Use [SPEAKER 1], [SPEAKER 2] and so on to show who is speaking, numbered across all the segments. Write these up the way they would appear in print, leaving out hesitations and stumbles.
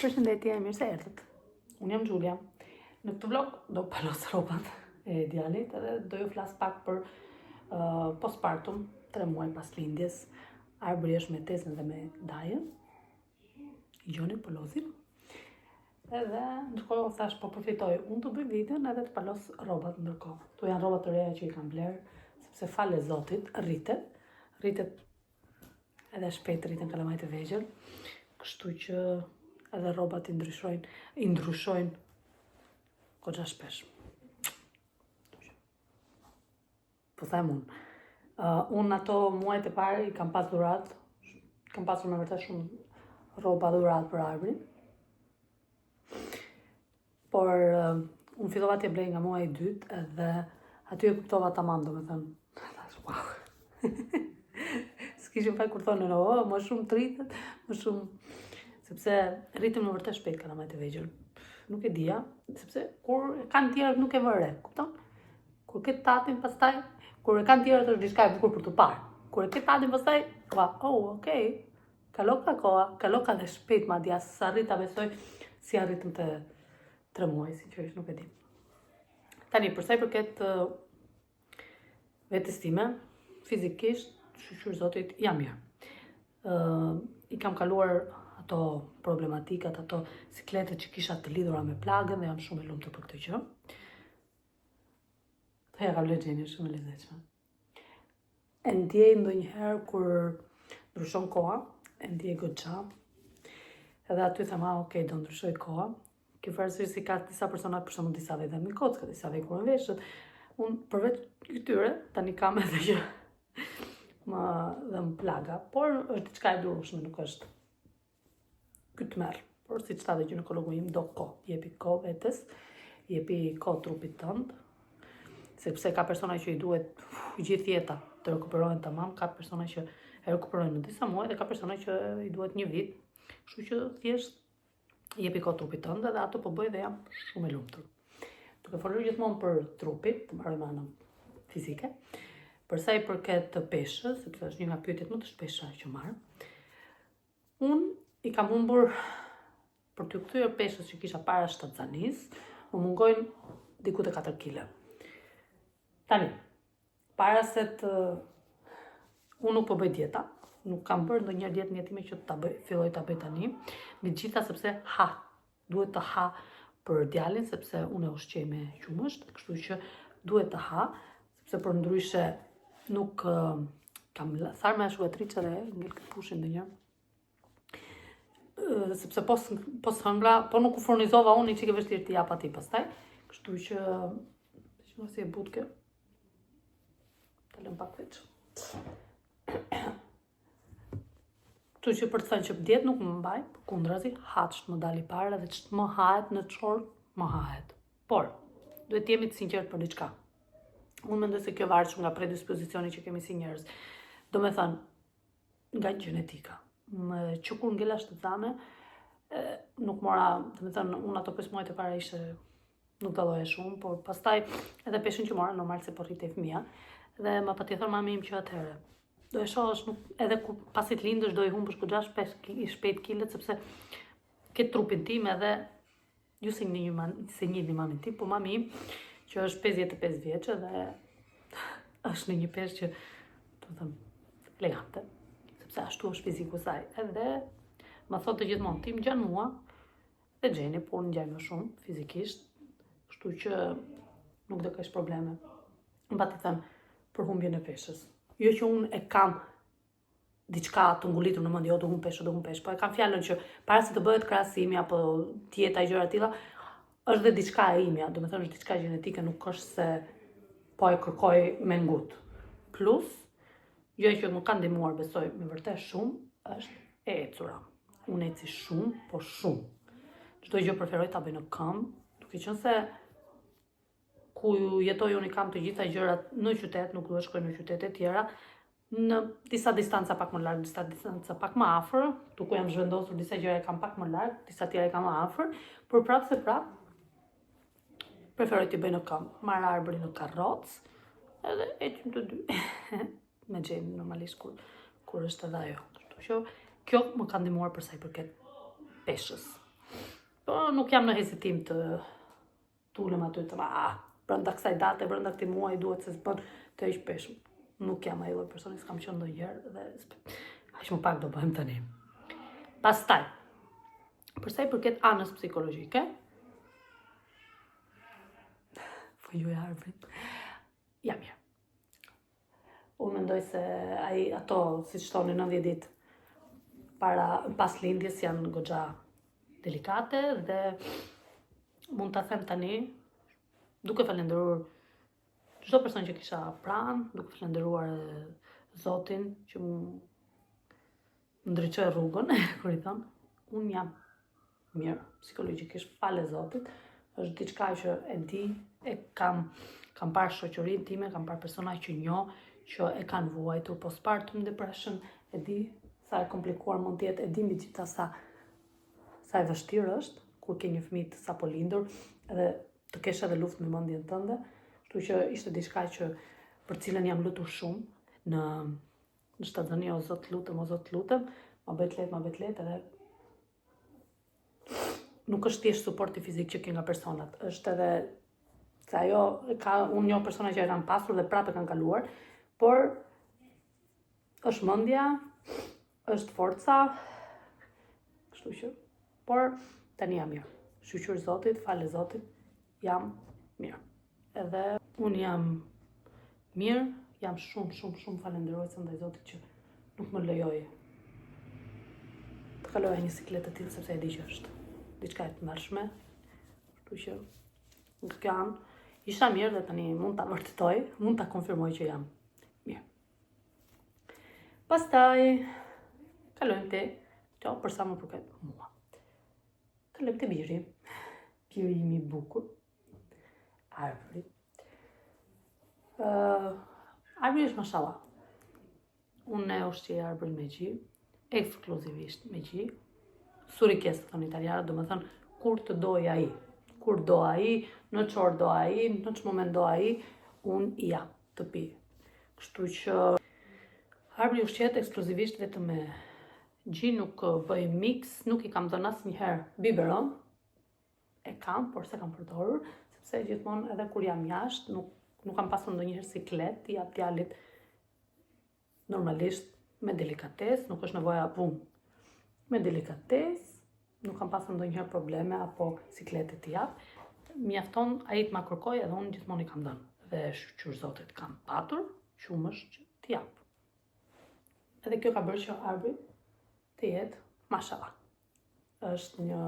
[SPEAKER 1] Përshëndetje, mirë se erdhët. Unë jam Xhulia. Në këtë vlog do palos rrobat e djalit edhe do ju flas pak për uh, postpartum, 3 muaj pas lindjes. Arbri është me tezen dhe me dajën. I gjoni po lozin. Edhe ndërkohë thash po përfitoj unë të bëj videon edhe të palos rrobat ndërkohë. Këto janë rroba të reja që i kam bler, sepse falë Zotit rritet, rritet Edhe shpejt rriten kalamajtë e vegjël, kështu që edhe rrobat i ndryshojnë, i ndryshojnë goxha shpesh. Po them unë. Uh, unë ato muajt e parë i kam pas dhuratë, kam pasur me vërtet shumë rroba dhuratë për Arbrin. Por uh, unë fillova t'i blej nga muaji i dytë edhe aty e kuptova tamam, domethënë. Thash, wow. S'kishin faj kur thonë, no, oh, më shumë të rritet, më shumë... Sepse rriten me vërtet shpejt kalamajtë e vegjël. Nuk e dija, sepse kur e kanë tjerët nuk e vë re, kupton? Kur ke tatin pastaj, kur e kanë tjerët është diçka e bukur për t'u parë. Kur e ke tatin pastaj, ua, oh, okay. Kaloka koha, kaloka dhe shpejt madje, as s'arrij ta besoj si arritëm te tre muaj, sinqerisht nuk e di. Tani, për sa i përket vetes time, fizikisht, shyqyr zotit, jam mirë. Uh, I kam kaluar ato problematikat, ato sikletet që kisha të lidhura me plagën dhe jam shumë e lumtur për këtë gjë. Të ja ka blerë Xheni, shumë e lezetshme. E ndjej ndonjëherë kur ndryshon koha, e ndjej goxha. Edhe aty them, ah, okay, do ndryshoj koha. Ke parasysh si ka disa persona, për shembull disa i dhembin kockat, disa i kruhen veshët. Unë përveç këtyre, tani kam edhe që më dhemb plaga, por është diçka e durueshme, nuk është ky tmerr. Por siç tha dhe gjinekologu im, do kohë, jepi kohë vetes, jepi kohë trupit tënd, sepse ka persona që i duhet uf, gjithë jeta të rekuperohen tamam, ka persona që e rekuperojnë në disa muaj dhe ka persona që i duhet një vit. Kështu që thjesht jepi kohë trupit tënd dhe ato po bëj dhe jam shumë e lumtur. Duke folur gjithmonë për trupit, të mbaroj me anën fizike, për sa i përket peshës, sepse është një nga pyetjet më të shpesha që marr, Unë i kam humbur për t'u kthyer peshës që kisha para shtatzanisë, më mungojnë diku te 4 kg. Tani, para se të unë nuk po bëj dieta, nuk kam bërë ndonjëherë dietë në jetën time që ta bëj, filloj ta bëj tani, mbi të gjitha sepse ha, duhet të ha për djalin sepse unë e ushqej me qumësht, kështu që duhet të ha, sepse përndryshe nuk kam tharë me shugatrice dhe ngel këtë pushin dhe një. Sepse po, po s'hëngra, po nuk u furnizova unë, një çikë e vështirë t'i jap atij pastaj. Kështu që, që si e butë kjo. Ta lëm pak veç. Kështu që për të thënë që dietë nuk më mbaj, përkundrazi, ha ç'të më dali para dhe ç'të më hahet në çorbë, më hahet. Por, duhet të jemi të sinqertë për diçka. Unë mendoj se kjo varet shumë nga predispozicioni që kemi si njerëz. Domethënë, nga gjenetika. Më, që kur ngela shtatzane, nuk mora, domethënë, unë ato 5 muajt e para ishte nuk dalloja shumë, por pastaj edhe peshën që mora, normal se po rritej fëmija, dhe ma pati thënë mami im që atëherë. Do e shohësh nuk edhe kur pasi të lindësh do i humbësh goxha shpejt i shpejt kilet sepse ke trupin tim edhe ju s'e njihni man, s'e njihni mamin tim, po mami im që është 55 vjeç edhe është në një peshë që domethënë elegante, sepse ashtu është fiziku i saj. Edhe më thotë gjithmonë ti më ngjan mua, Dhe Xheni, por ngjaj më shumë fizikisht, kështu që nuk do kesh probleme. Më pati thënë për humbjen e peshës. Jo që unë e kam diçka të ngulitur në mendje, jo do humb peshë, do humb peshë, po e kam fjalën që para se të bëhet krahasimi apo dieta e gjëra të tilla, është dhe diçka e imja, domethënë është diçka gjenetike, nuk është se po e kërkoj me ngut. Plus, Gjëja që më ka ndihmuar besoj me vërtet shumë është e ecura. Unë eci shumë, po shumë. Çdo gjë preferoj ta bëj në këmbë, duke qenë se ku jetoj unë i kam të gjitha gjërat në qytet, nuk duhet shkoj në qytete tjera, në disa distanca pak më larg, disa distanca pak më afër, këtu ku jam zhvendosur disa gjëra i kam pak më larg, disa tjera i kam më afër, por prapë se prapë Preferoj t'i bëj në këmbë. Marr Arbrin në karrocë, edhe ecim të dy. Me Xhenin normalisht kur, kur është edhe ajo. Kështu që kjo më ka ndihmuar për sa i përket peshës. Po nuk jam në hezitim të të ulem aty të ah, brenda kësaj date, brenda këtij muaji duhet se s'bën të heq peshë. Nuk jam ai lloj personi, s'kam qenë ndonjëherë dhe aq më pak do bëhem tani. Pastaj, për sa i përket anës psikologjike, po ju e Arbrit. Jam mirë. Unë mendoj se ai ato, siç thonin 90 ditë para pas lindjes janë goxha delikate dhe mund ta them tani duke falënderuar çdo person që kisha pranë, duke falënderuar edhe Zotin që më ndriçoi rrugën, kur i thonë, unë jam mirë, psikologjikisht falë Zotit, është diçka që e di, e kam kam parë shoqërinë time, kam parë persona që njoh që e kanë vuajtur postpartum depression, e di sa e komplikuar mund të jetë, e di mbi të gjitha sa sa e vështirë është kur ke një fëmijë të sapo lindur edhe të kesh edhe luftë me mendjen tënde, kështu që ishte diçka që për cilën jam lutur shumë në në shtatzëni o Zot lutem, o Zot lutem, ma bëj të lehtë, ma bëj të lehtë edhe nuk është thjesht suporti fizik që ke nga personat, është edhe se ajo ka unë njoh persona që e kanë pasur dhe prapë e kanë kaluar, por është mendja, është forca, kështu që, por tani jam mirë. Shyqyr Zotit, falë Zotit, jam mirë. Edhe unë jam mirë, jam shumë, shumë, shumë falënderuese ndaj Zotit që nuk më lejoi të kaloja një siklet të tillë sepse e di që është diçka e tmerrshme. Kështu që nga kjo anë isha mirë dhe tani mund ta vërtetoj, mund ta konfirmoj që jam mirë. Pastaj kalojmë te kjo për sa më përket mua. Kalojmë te biri. Biri im i bukur. Arbri. Uh, Arbri është mashallah. Unë e ushqej Arbrin me gji, ekskluzivisht me gji. Su richiesta, thonë italianët, domethënë, kur të dojë ai, kur do ai, në ç'orë do ai, në ç'moment do ai, unë i jap të pi. Kështu që Arbri ushqehet ekskluzivisht vetëm me gji, nuk bëj mix, nuk i kam dhënë asnjëherë biberon, e kam, por s'e kam përdorur, sepse gjithmonë edhe kur jam jashtë, nuk nuk kam pasur ndonjëherë siklet, i jap djalit normalisht me delikatesë, nuk është nevoja bum. Me delikatesë, nuk kam pasur ndonjëherë probleme apo siklete t'i jap. Mjafton ai të ma kërkojë edhe unë gjithmonë i kam dhënë. Dhe shyqyr Zotit kam patur qumësht që t'i jap. Edhe kjo ka bërë që Arbri të jetë mashallah. Është një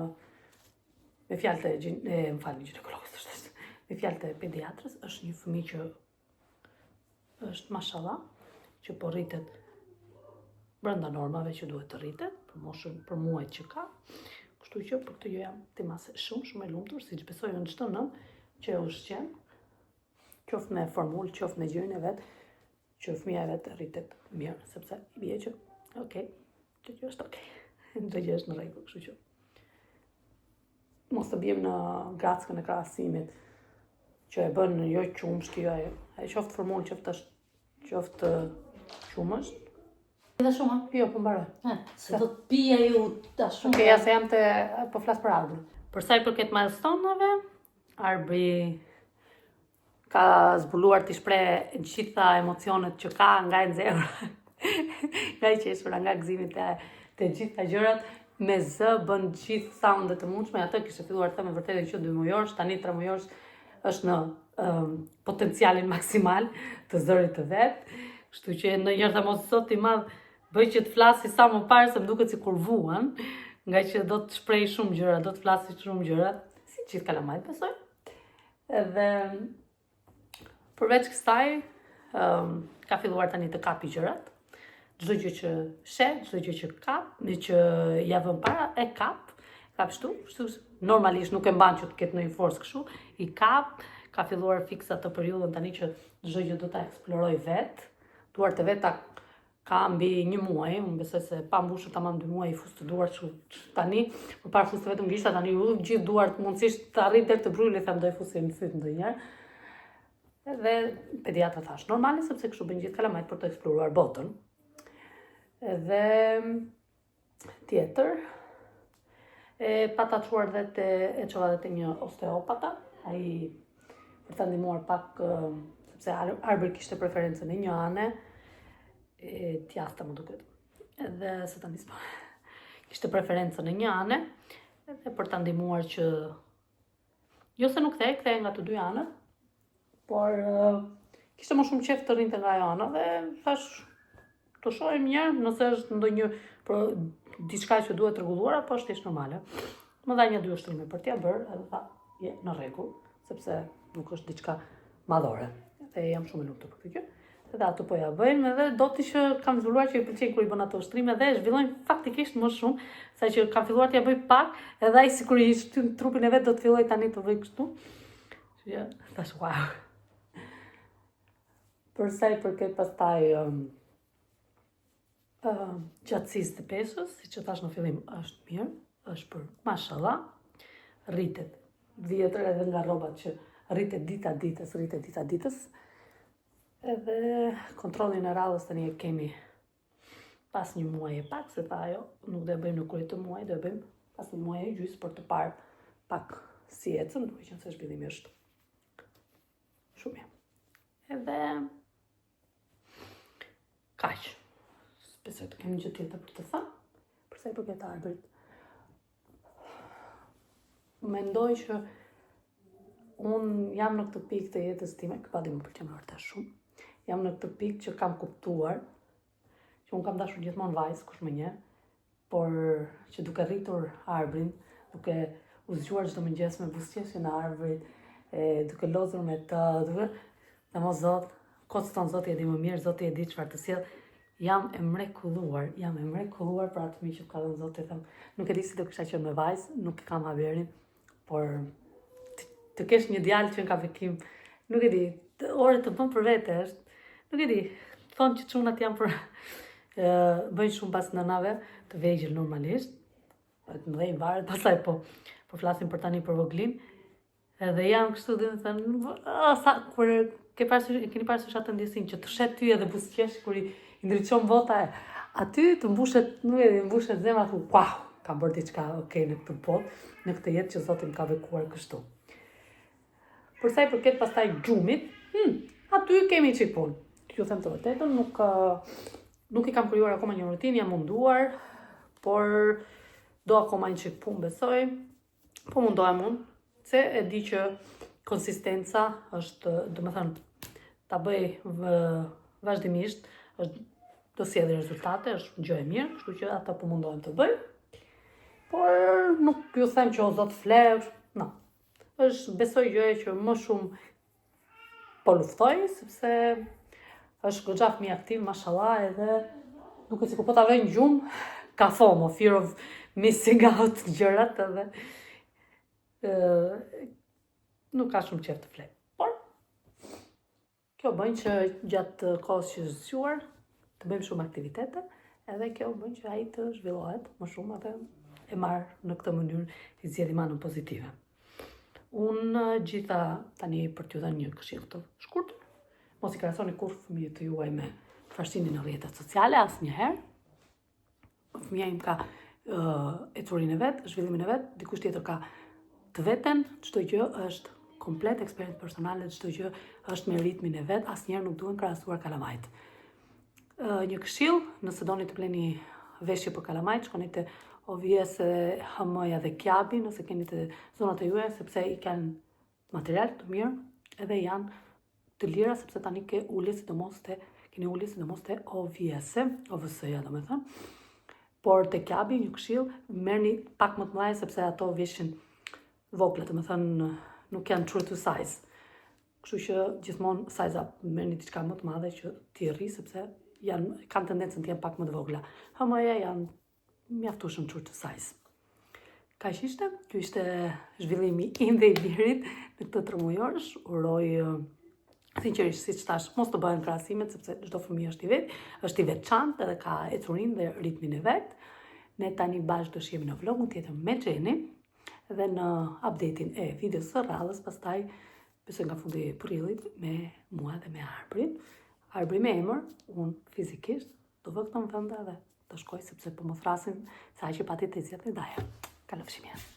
[SPEAKER 1] me fjalë të gjin, e më falni gjinekologus është me fjalë të pediatrës është një fëmijë që është mashallah që po rritet brenda normave që duhet të rritet për moshën për muajt që ka. Kështu që për këtë gjë jam tej mase shumë shumë e lumtur, siç besoj unë çdo nënë që e ushqen, qoftë me formulë, qoftë me gjirin e vet, që fëmija e vet rritet mirë, sepse i bie që, okay, çdo gjë është okay, çdo gjë është në rregull, kështu që mos të biem në grackën e krahasimit që e bën jo qumësht, jo ajo. Ai qoftë formulë, qoftë është, qoftë qumësht.
[SPEAKER 2] Edhe shumë,
[SPEAKER 1] Jo, po mbaroj.
[SPEAKER 2] Ha, se do të pija ju ta
[SPEAKER 1] shumë. Okej, ja se jam te po flas për Arbrin. Për sa i përket milestone-ave, Arbri ka zbuluar t'i shpreh gjitha emocionet që ka nga e nxehura, nga e qeshura, nga gëzimi te, te gjitha gjërat, me zë bën gjithë soundet të mundshme, atë kishte filluar të me vërtetë që 2 mujorsh, tani 3 mujorsh është në um, potencialin maksimal të zërit të vet. Kështu që ndonjëherë them o zot i madh, bëj që të flasi sa më parë se më duket sikur vuan, nga që do të shpreh shumë gjëra, do të flasi shumë gjëra, si gjithë kalamajt besoj. Edhe përveç kësaj, um, ka filluar tani të kapi gjërat. Çdo gjë që sheh, çdo gjë që kap, në që ja vën para, e kap, kap kështu, kështu normalisht nuk e mban që të ketë ndonjë forcë kështu, i kap, ka filluar fiks atë periudhën tani që çdo gjë do ta eksploroj vet, duart e veta Ka mbi një muaj, unë besoj se pa mbushur tamam dy muaj i fuste duart kështu tani, përpara fuste vetëm gishta, tani u gjithë duart mundësisht të arrijë deri te brryli, them do i fusi në fyt ndonjëherë. Edhe pediatra tha, është normale sepse kështu bëjnë gjithë kalamajt për të eksploruar botën. Edhe tjetër. E pata çuar dhe te, e çova dhe te një osteopata, ai për ta ndihmuar pak, sepse Arbër kishte preferencën e një ane, e djathta më duket. Edhe se tani s'po. Kishte preferencën e një ane, edhe për ta ndihmuar që jo se nuk kthehej, kthehej nga të dy anët, por kishte më shumë qejf të rrinte nga ajo ana dhe thash të shohim një herë nëse është ndonjë për diçka që duhet rregulluar apo është thjesht normale. Më dha një dy ushtrime për t'ia bërë edhe tha, je në rregull, sepse nuk është diçka madhore. Dhe jam shumë e lumtur për këtë gjë. Edhe ato po ja bëjmë edhe do ti që kam zbuluar që i pëlqen kur i bën ato ushtrime dhe e zhvillojnë faktikisht më shumë, sa që kam filluar t'ia bëj pak, edhe ai sikur i shtyn trupin e vet do të filloj tani të bëj kështu. Që thash wow. Për sa i përket pastaj um, uh, gjatësisë të peshës, siç e thash në fillim, është mirë, është për mashallah, rritet, vihet re edhe nga rrobat që rritet dita ditës, rritet dita ditës, edhe kontrollin e radhës tani e kemi pas një muaj e pak, se tha ajo, nuk do e bëjmë në krye të muajit, do e bëjmë pas një muaj e gjysë për të parë pak si ecën, duke qenë se zhvillimi është shumë mirë. Edhe kaq. S'besoj të kem gjë tjetër për të thënë, për sa i përket Arbrit. Mendoj që unë jam në këtë pikë të jetës time, ky padi më pëlqen vërtet shumë. Jam në këtë pikë që kam kuptuar që unë kam dashur gjithmonë vajzë, kush më njeh, por që duke rritur Arbrin, duke u zgjuar çdo mëngjes me buzëqeshjen e Arbrit, e duke lozur me të, duke dhe mo Zot, kot thonë Zoti e di më mirë, Zoti e di çfarë të sjell. Jam e mrekulluar, jam e mrekulluar për atë fëmijë që më ka dhënë Zoti, them, nuk e di si do kisha qenë me vajzë, nuk e kam haberin, por të, të kesh një djalë që ka bekim, nuk e di, të, ore të bën për vete është, nuk e di, thonë që çunat janë për, e, bëjnë shumë pas nënave, të vegjël normalisht, të mëdhenj varet, pastaj po, po flasim për tani për voglin, edhe jam kështu dhe më thënë, sa, kur ke parasysh, keni parasysh atë ndjesinë që të sheh ty edhe buzëqesh kur i, i ndriçon bota e aty të mbushet, nuk e di, mbushet zemra thu, wow, kam bërë diçka okay në këtë botë, në këtë jetë që Zoti më ka bekuar kështu. Për sa i përket pastaj gjumit, hmm, aty kemi çik punë. Ju them të vërtetën, nuk nuk i kam krijuar akoma një rutinë, jam munduar, por do akoma një çik punë besoj. Po mundohem unë, se e di që konsistenca është, domethënë, ta bëj vazhdimisht, është do sjellë rezultate, është gjë e mirë, kështu që ato po mundohem të bëj. Por nuk ju them që o zot fle, no. Është besoj gjëja që më shumë po luftoj, sepse është goxha fëmijë aktiv, mashallah, edhe duket sikur po ta vë në gjumë, ka FOMO, fear of missing out gjërat edhe ë nuk ka shumë qejf të fle. Por kjo bën që gjatë kohës që është zgjuar të bëjmë shumë aktivitete, edhe kjo bën që ai të zhvillohet më shumë edhe e marr në këtë mënyrë i zgjedhim anën pozitive. Unë gjitha tani për t'ju dhënë një këshillë të shkurtër, mos i krahasoni kurrë fëmijët tuaj me çfarë shihni në rrjetet sociale asnjëherë. Fëmija im ka uh, ecurinë e vet, zhvillimin e vet, dikush tjetër ka të veten, çdo gjë është komplet eksperiencë personale, çdo gjë është me ritmin e vet, asnjëherë nuk duhen krahasuar kalamajt. Uh, një këshill, nëse doni të bleni veshje për kalamajt, shkoni te OVS, H&M-ja dhe Kiabi, nëse keni te zonat e juaja, sepse i kanë material të mirë edhe janë të lira sepse tani ke ulje sidomos te keni ulje sidomos te OVS, OVS-ja domethënë. Por te Kiabi një këshill, merrni pak më të mëdha sepse ato veshin vogla, domethënë nuk janë true to size. Kështu që gjithmonë size up, merrni diçka më të madhe që t'i rri sepse janë kanë tendencën të jenë pak më të vogla. H&M-ja janë mjaftueshëm true to size. Kaq ishte, ky ishte zhvillimi im dhe i birit në këtë tremujorësh. Uroj sinqerisht siç thash, mos të bëhen krahasimet sepse çdo fëmijë është i vet, është i veçantë edhe ka ecurinë dhe ritmin e vet. Ne tani bashkë do shihemi në vlogun tjetër me Xheni dhe në update-in e videos së radhës, pastaj besoj nga fundi i prillit me mua dhe me Arbrin. Arbri me emër, unë fizikisht do vë këto në vend edhe do shkoj sepse po më thrasin se aq e pati tezja dhe daja. Kalofshim mirë.